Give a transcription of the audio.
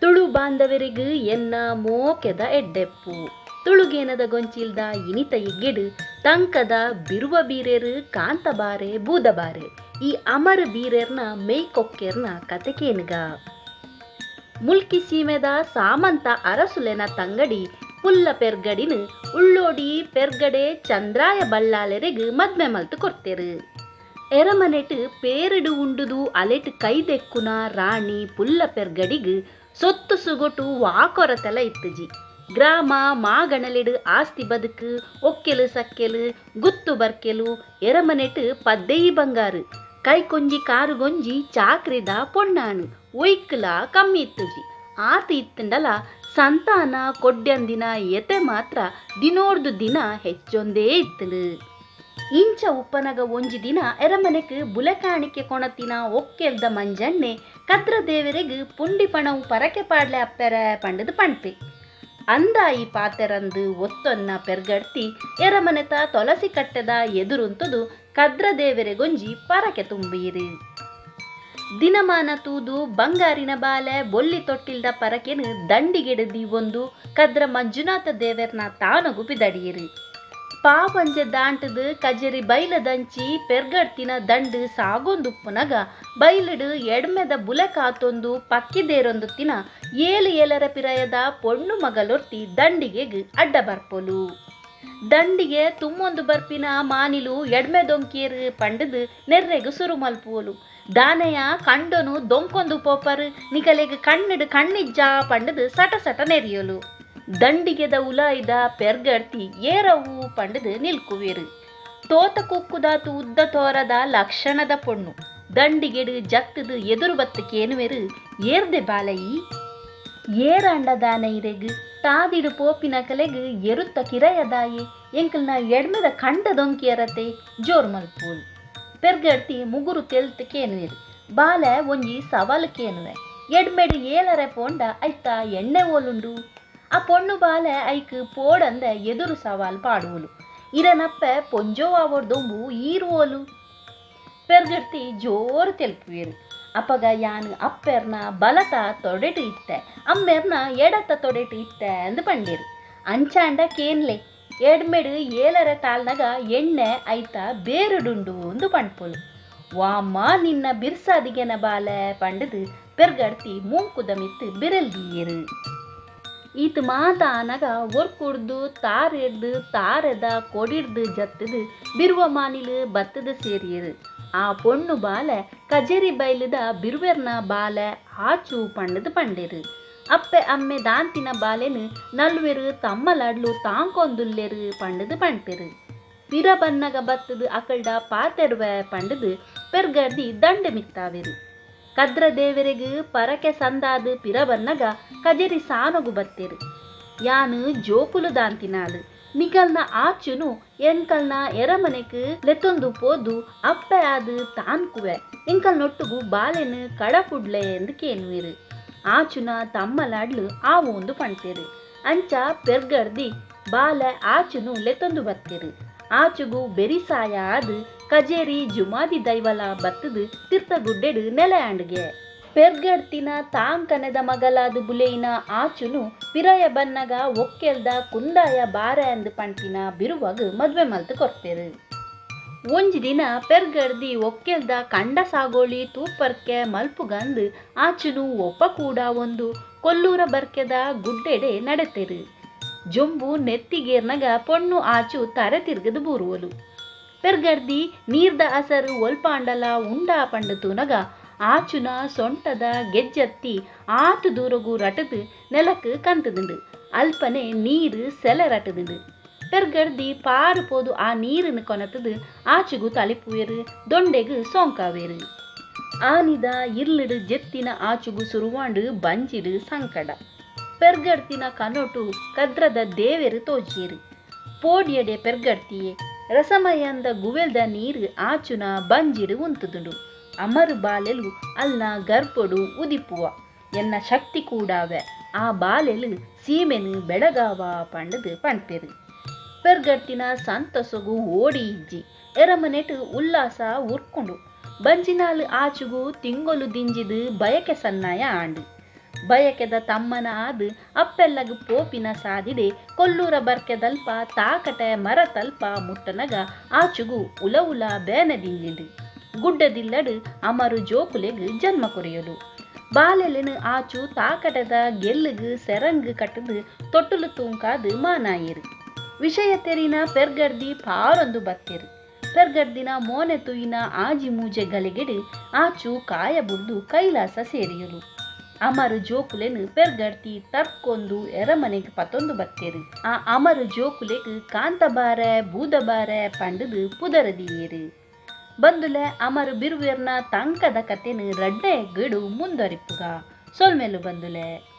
ತುಳು ಬಾಂಧವರಿಗ್ ಎನ್ನ ಮೋಕೆದ ಎಡ್ಡೆಪ್ಪು. ತುಳುಗೇನದ ಗೊಂಚಿಲ್ದ ಇನಿತ ಎಗ್ಗೆಡ್ ತಂಕದ ಬಿರುವ ಬೀರೆರ್ ಕಾಂತಬಾರೆ ಬೂದಬಾರೆ ಈ ಅಮರ್ ಬೀರೆರ್ನ ಮೆಯ್ಕೊಕ್ಕೆರ್ನ ಕತೆ ಕೇನುಗ. ಮುಲ್ಕಿ ಸೀಮೆದ ಸಾಮಂತ ಅರಸುಲೆನ ತಂಗಡಿ ಪುಲ್ಲ ಪೆರ್ಗಡಿನ್ ಉಳ್ಳೋಡಿ ಪೆರ್ಗಡೆ ಚಂದ್ರಾಯ ಬಲ್ಲಾಲೆರೆಗ್ ಮದ್ಮೆ ಮಲ್ತ್ ಕೊರ್ತೆರ್. ಎರಮನೆಟ್ ಪೇರ್ಡ್ ಉಂಡುದು ಅಲೆಟ್ ಕೈ ದೆಕ್ಕುನ ರಾಣಿ ಪುಲ್ಲ ಪೆರ್ಗಡಿಗ್ ಸೊತ್ತು ಸುಗೊಟು ವಾ ಕೊರತೆಲ ಇತ್ತುಜಿ. ಗ್ರಾಮ ಮಾಗಣಲೆಡ್ ಆಸ್ತಿ ಬದುಕು, ಒಕ್ಕೆಲ್ ಸಕ್ಕೆಲ್, ಗುತ್ತು ಬರ್ಕೆಲು, ಎರಮನೆಟ್ ಪದ್ದೆಯಿ ಬಂಗಾರ್, ಕೈಕೊಂಜಿ ಕಾರುಗೊಂಜಿ ಚಾಕ್ರಿದ ಪೊಣ್ಣಾಣ್ ಒಯ್ಕ್ಲಾ ಕಮ್ಮಿ ಇತ್ತುಜಿ. ಆತ್ ಇತ್ತ್ಂಡಲ ಸಂತಾನ ಕೊಡ್ಯಂದಿನ ಎತೆ ಮಾತ್ರ ದಿನೋರ್ದು ದಿನ ಹೆಚ್ಚೊಂದೇ ಇತ್ತ್ಂಡ್. ಇಂಚ ಉಪ್ಪನಗ ಒಂಜಿ ದಿನ ಎರಮನೆಕ್ ಬುಲೆ ಕಾಣಿಕೆ ಕೊಣತಿನ ಒಕ್ಕೆಲ್ದ ಮಂಜಣ್ಣೆ ಕದ್ರ ದೇವೆರೆಗ್ ಪುಂಡಿ ಪಣವು ಪರಕೆ ಪಾಡ್ಲೆ ಅಪ್ಪೆರೆ ಪಂಡ್ದ್ ಪಣ್ಪೆ. ಅಂದಾಯಿ ಪಾತೆರಂದ್ ಒತ್ತೊನ್ನ ಪೆರ್ಗಡ್ತಿ ಎರಮನೆತ ತೊಲಸಿ ಕಟ್ಟೆದ ಎದುರುಂತುದು ಕದ್ರ ದೇವೆರೆಗೊಂಜಿ ಪರಕೆ ತುಂಬಿಯೆರ್. ದಿನಮಾನ ತೂದು ಬಂಗಾರಿನ ಬಾಲೆ ಬೊಲ್ಲಿ ತೊಟ್ಟಿಲ್ದ ಪರಕೆನ್ ದಂಡಿಗೆಡ್ ದೀವೊಂದು ಕದ್ರ ಮಂಜುನಾಥ ದೇವೆರ್ನ ತಾನೊಗು ಪಿದಡಿಯೆರ್. ಪಾವಂಜೆ ದಾಂಟ್ದ್ ಕಜೆರಿ ಬೈಲದಂಚಿ ಪೆರ್ಗಡ್ತಿನ ದಂಡ್ ಸಾಗೊಂದುಪ್ಪುನಗ ಬೈಲ್ಡ್ ಎಡ್ಮೆದ ಬುಲೆ ಕಾತೊಂದು ಪಕ್ಕಿದೇರೊಂದುತ್ತಿನ ಏಲ್ ಏಲರ ಪಿರಯದ ಪೊಣ್ಣು ಮಗಲೊರ್ತಿ ದಂಡಿಗೆಗ್ ಅಡ್ಡ ಬರ್ಪೊಲು. ದಂಡಿಗೆ ತುಮ್ಮೊಂದು ಬರ್ಪಿನ ಮಾನಿಲು ಎಡ್ಮೆ ದೊಂಕಿಯೆರ್ ಪಂಡ್ದ್ ನೆರ್ರೆಗ್ ಸುರು ಮಲ್ಪುವೊಲು. ದಾನೆಯ ಕಂಡೊನು ದೊಂಕೊಂದು ಪೋಪರ್ ನಿಕಲೆಗ್ ಕಣ್ಣ್ಡ್ ಕಣ್ಣಿಜ್ಜಾ ಪಂಡ್ದ್ ಸಟ ಸಟ ನೆರಿಯೊಲು. ದಂಡಿಗೆದ ಉಲಾಯಿದ ಪೆರ್ಗಡ್ತಿ ಏರವು ಪಂಡ್ದ್ ನಿಲ್ಕುವೆರ್. ತೋತ ಕುಕ್ಕುದಾತ್ ಉದ್ದ ತೋರದ ಲಕ್ಷಣದ ಪೊಣ್ಣು ದಂಡಿಗೆಡ್ ಜತ್ತ್ದ್ ಎದುರು ಬತ್ತ್ ಕೇನುವೆರ್ ಏರ್ದೆ ಬಾಲೆ ಈ? ಏರಾಂಡ ದಾನೆ ಇರೆಗ್? ತಾದಿಡ್ ಪೋಪಿನಕಲೆಗ್ ಎರುತ್ತ ಕಿರಯದಾಯೆ? ಎಂಕಲ್ನ ಎಡ್ಮೆದ ಕಂಡ ದೊಂಕಿಯರತೆ? ಜೋರ್ ಮಲ್ಪುವೊಲು. ಪೆರ್ಗಡ್ತಿ ಮುಗುರು ತೆಲ್ತ್ ಕೇನುವೆರ್. ಬಾಲೆ ಒಂಜಿ ಸವಾಲ್ ಕೇನುವೆ. ಎಡ್ಮೆಡ್ ಏಲರೆ ಪೋಂಡ ಐತ ಎಣ್ಣೆ ಓಲುಂಡು? ಆ ಪೊಣ್ಣು ಬಾಲೆ ಐಕ್ ಪೋಡಂದೆ ಎದುರು ಸವಾಲ್ ಪಾಡುವೊಲು. ಇರೆನಪ್ಪೆ ಪೊಂಜೋವು ಆವೊಡ್ದೊಂಬು ಈರ್ ಓಲು? ಪೆರ್ಗಡ್ತಿ ಜೋರು ತೆಲ್ಪುವೆರ್. ಅಪಗ ಯಾನ್ ಅಪ್ಪೆರ್ನ ಬಲತ ತೊಡೆಟ್ ಇತ್ತೆ, ಅಮ್ಮೆರ್ನ ಎಡತ ತೊಡೆಟ್ ಇತ್ತೆ ಅಂದ್ ಪಂಡೆರ್. ಅಂಚಾಂಡ ಕೇನ್ಲೆ, ಎಡ್ಮೆಡ್ ಏಲರೆ ತಾಲ್ನಗ ಎಣ್ಣೆ ಐತ ಬೇರುಡುಂಡು ಅಂದ್ ಪಣ್ಪೊಲು. ವಾಮ್ಮ ನಿನ್ನ ಬಿರ್ಸಾದಿಗೆನ ಬಾಲೆ ಪಂಡ್ದ್ ಪೆರ್ಗಡ್ತಿ ಮೂಂಕುದ ಮಿತ್ತ್ ಬಿರೆಲ್ ದೀಯೆರ್. ಈತ್ ಮಾತ ಆನಗ ಒರ್ಕುಡ್ದು ತಾರೆಡ್ದ್ ತಾರೆದ ಕೊಡಿಡ್ದ್ ಜತ್ತ್ದ್ ಬಿರುವ ಮಾನಿಲು ಬತ್ತ್ದ್ ಸೇರಿಯೆರ್. ಆ ಪೊಣ್ಣು ಬಾಲೆ ಕಜೆರಿ ಬೈಲ್ದ ಬಿರುವೆರ್ನ ಬಾಲೆ ಆಚು ಪಂಡ್ದ್ ಪಂಡೆರ್. ಅಪ್ಪೆ ಅಮ್ಮೆ ದಾಂತಿನ ಬಾಲೆನ್ ನಲ್ವೆರ್ ತಮ್ಮಲಾಡ್ಲು ತಾಂಕೊಂದುಲ್ಲೆರ್ ಪಂಡ್ದ್ ಪಣ್ಪೆರ್. ಪಿರ ಬನ್ನಗ ಬತ್ತ್ದ್ ಅಕಲ್ಡ ಪಾತೆರುವೆ ಪಂಡ್ದ್ ಪೆರ್ಗಡ್ದಿ ದಂಡ್ ಮಿತ್ತಾವೆರ್. ಕದ್ರ ದೇವೆರೆಗ್ ಪರಕೆ ಸಂದಾದ್ ಪಿರ ಬನ್ನಗ ಕಜೆರಿ ಸಾನೊಗು ಬತ್ತೆರ್. ಯಾನ್ ಜೋಕುಲು ದಾಂತಿನಾಲ್. ನಿಕಲ್ನ ಆಚುನು ಎಂಕಲ್ನ ಎರಮನೆಕ್ ಲೆತೊಂದು ಪೋದು ಅಪ್ಪೆ ಆದ್ ತಾಂಕುವೆ. ಎಂಕಲ್ನೊಟ್ಟುಗು ಬಾಲೆನ್ ಕಡಪುಡ್ಲೆ ಇಂದ್ ಕೇನುವೆರ್. ಆಚುನ ತಮ್ಮಲಾಡ್ಲು ಆವೂಂದು ಪಣ್ಪೆರ್. ಅಂಚ ಪೆರ್ಗಡ್ದಿ ಬಾಲೆ ಆಚುನು ಲೆತೊಂದು ಬತ್ತೆರ್. ಆಚುಗು ಬೆರಿಸಾಯ ಆದ್ ಕಜೇರಿ ಜುಮಾದಿ ದೈವಲ ಬತ್ತ್ದ್ ತಿರ್ತಗುಡ್ಡೆಡ್ ನೆಲೆ ಆಂಡ್ಗೆ. ಪೆರ್ಗಡ್ತಿನ ತಾಂಕನೆದ ಮಗಲಾದ್ ಬುಲೆಯಿನ ಆಚುನು ಪಿರಯ ಬನ್ನಗ ಒಕ್ಕೆಲ್ದ ಕುಂದಾಯ ಬಾರೆ ಅಂದ್ ಪಣ್ಪಿನ ಬಿರುವಗ್ ಮದ್ಮೆ ಮಲ್ತ್ ಕೊರ್ಪೆರ್. ಒಂಜಿ ದಿನ ಪೆರ್ಗಡ್ದಿ ಒಕ್ಕೆಲ್ದ ಕಂಡ ಸಾಗೋಳಿ ತೂಪರ್ಕೆ ಮಲ್ಪುಗಂದ್ ಆಚುನು ಒಪ್ಪ ಕೂಡಾವೊಂದು ಕೊಲ್ಲೂರ ಬರ್ಕೆದ ಗುಡ್ಡೆಡೆ ನಡೆತೆರ್. ಜೊಂಬು ನೆತ್ತಿಗೇರ್ನಗ ಪೊಣ್ಣು ಆಚು ತರೆ ತಿರ್ಗ್ದ್ ಬೂರುವೊಲು. ಪೆರ್ಗಡ್ದಿ ನೀರ್ದ ಅಸರ್ ಒಲ್ಪಾಂಡಲ ಉಂಡಾ ಪಂಡ್ ತೂನಗ ಆಚುನ ಸೊಂಟದ ಗೆಜ್ಜತ್ತಿ ಆತ್ ದೂರೊಗು ರಟ್ದ್ ನೆಲಕ್ ಕಂತ್ದ್ಂಡ್. ಅಲ್ಪನೆ ನೀರ್ ಸೆಲೆ ರಟ್ದ್ಂಡ್. ಪೆರ್ಗಡ್ದಿ ಪಾರ್ ಪೋದು ಆ ನೀರ್ನ್ ಕೊನತ್ದ್ ಆಚುಗು ತಲಿಪುವೆರ್, ದೊಂಡೆಗ್ ಸೋಂಕಾವೆರ್. ಆನಿದ ಇರ್ಲ್ಡ್ ಜೆತ್ತಿನ ಆಚುಗು ಸುರುವಾಂಡ್ ಬಂಜಿಡ್ ಸಂಕಡ. ಪೆರ್ಗಡ್ತಿನ ಕನೊಟು ಕದ್ರದ ದೇವೆರ್ ತೋಜಿಯೆರ್. ಪೋಡ್ಯಡೆ ಪೆರ್ಗಡ್ತಿಯೇ, ರಸಮಯಂದ ಗುವೆಲ್ದ ನೀರ್ ಆಚುನ ಬಂಜಿಡ್ ಉಂತುದುಂಡು. ಅಮರ್ ಬಾಲೆಲು ಅಲ್ನ ಗರ್ಭೊಡು ಉದಿಪುವ. ಎನ್ನ ಶಕ್ತಿ ಕೂಡಾವೆ. ಆ ಬಾಲೆಲು ಸೀಮೆನ್ ಬೆಳಗಾವ ಪಂಡ್ದ್ ಪಣ್ಪೆರ್. ಪೆರ್ಗಡ್ತಿನ ಸಂತೊಸೊಗು ಓಡಿ ಇಜ್ಜಿ. ಎರಮನೆಟ್ ಉಲ್ಲಾಸ ಉರ್ಕುಂಡು. ಬಂಜಿನಾಲ್ ಆಚುಗು ತಿಂಗೊಲು ದಿಂಜಿದ್ ಬಯಕೆ ಸನ್ನಾಯ ಆಂಡ್. ಬಯಕೆದ ತಮ್ಮನ ಆದ್ ಅಪ್ಪೆಲ್ಲಗ್ ಪೋಪಿನ ಸಾದಿಡೆ ಕೊಲ್ಲೂರ ಬರ್ಕೆದಲ್ಪ ತಾಕಟೆ ಮರತಲ್ಪ ಮುಟ್ಟನಗ ಆಚುಗು ಉಲ ಉಲ ಬೇನೆ ದಿಂಜಿಂಡ್. ಗುಡ್ಡೆದಿಲ್ಲಡ್ ಅಮರು ಜೋಕುಲೆಗ್ ಜನ್ಮ ಕೊರಿಯೊಲು. ಬಾಲೆಲೆನ್ ಆಚು ತಾಕಟೆದ ಗೆಲ್ಲ್ಗ್ ಸೆರಂಗ್ ಕಟ್ಟ್ದ್ ತೊಟ್ಟುಲು ತೂಂಕಾದ್ ಮಾನಾಯೆರ್. ವಿಷಯ ತೆರಿನ ಪೆರ್ಗಡ್ದಿ ಪಾರೊಂದು ಬತ್ತೆರ್. ಪೆರ್ಗಡ್ದಿನ ಮೋನೆ ತೂಯಿನ ಆಜಿ ಮೂಜೆ ಗಳಿಗೆಡ್ ಆಚು ಕಾಯ ಬುಡ್ದು ಕೈಲಾಸ ಸೇರಿಯೊಲು. ಅಮರ್ ಜೋಕುಲೆನ್ ಪೆರ್ಗಡ್ತಿ ತರ್ಕೊಂದು ಎರಮನೆಗ್ ಪತೊಂದು ಬತ್ತೆರ್. ಆ ಅಮರ್ ಜೋಕುಲೆಗ್ ಕಾಂತಬಾರೆ ಬೂದಬಾರೆ ಪಂಡ್ದ್ ಪುದರ್ ದೀಯೆರ್. ಬಂದುಲೆ ಅಮರ್ ಬಿರುವೆರ್ನ ತಂಕದ ಕತೆನ್ ರಡ್ಡನೇ ಎಗ್ಗೆಡ್ ಮುಂದುವರಿಪುಗ. ಸೊಲ್ಮೆಲು ಬಂದುಲೆ.